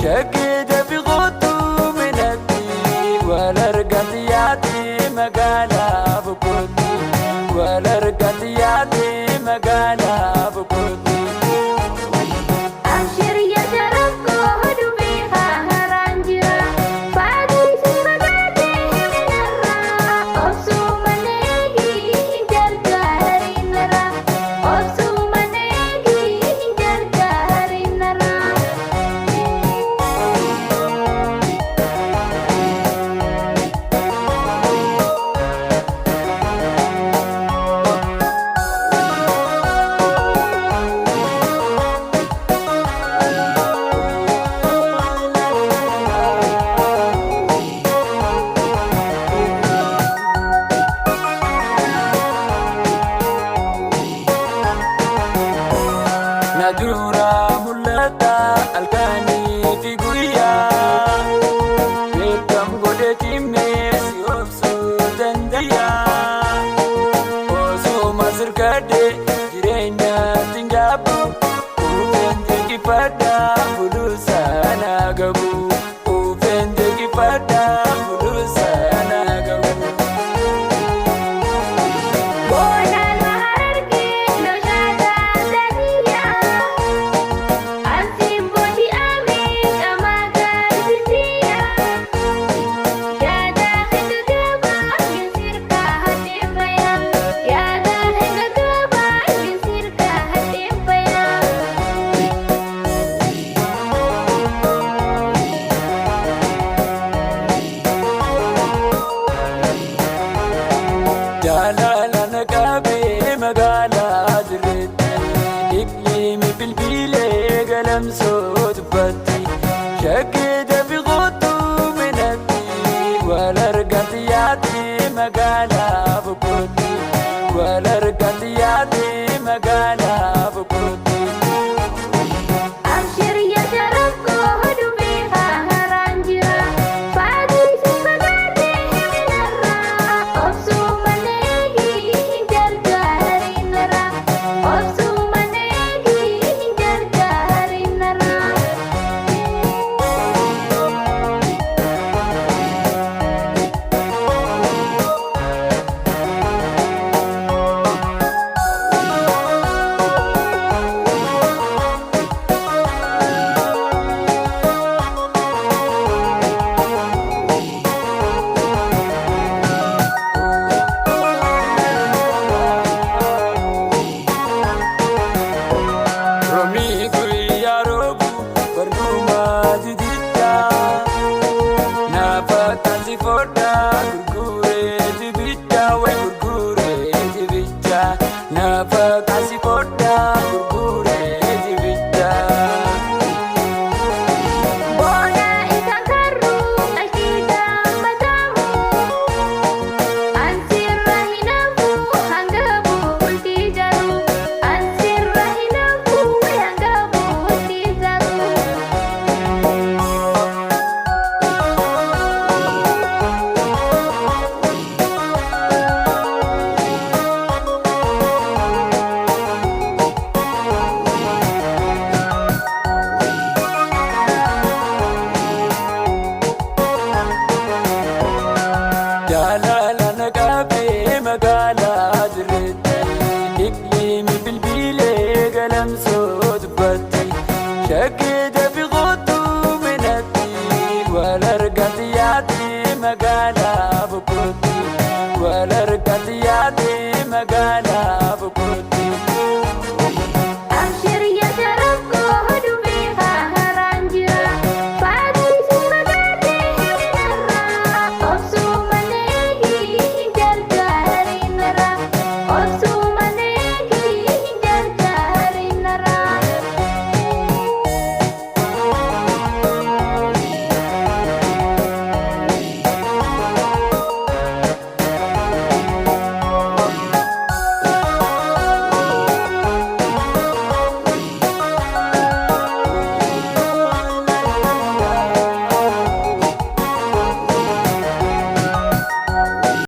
Shaggee dafi kootuu minatti wal argatti yaate magaalaa boqotti wal argatti yaate magaalaa boqotti. Abshir ya sharaf koo dubee haaraan jira. Faadhi si fagaatee himinarraa. Obsuu malee hin gargaarinarra. Obsuu malee hin gargaarinarra. Na dura mul'ata halkanii fi guyyaa beekam godhe cimee si obsuu danda'a. Osuma sirkadhe jireenyaatti hin gaabbu uffeen dinqifadha buluusa na gabu uffeen dinqifadha buluusa na gabu. Boonaan harargee loshaataa saniyaa. Asiin booji'amee qamaa gaazitiyaa. Yaada hanga gabaa sirkaa hadeembayaa. Yaada hanga gabaa sirkaa hadeembayaa. Jaalala na qabee magaalaa jirreetti iqliimi bilbilee galamsoo dubbatti shaggee dafi kootuu minatti wal argatti yaate magaalaa boqotti wal argatti yaate magaalaa.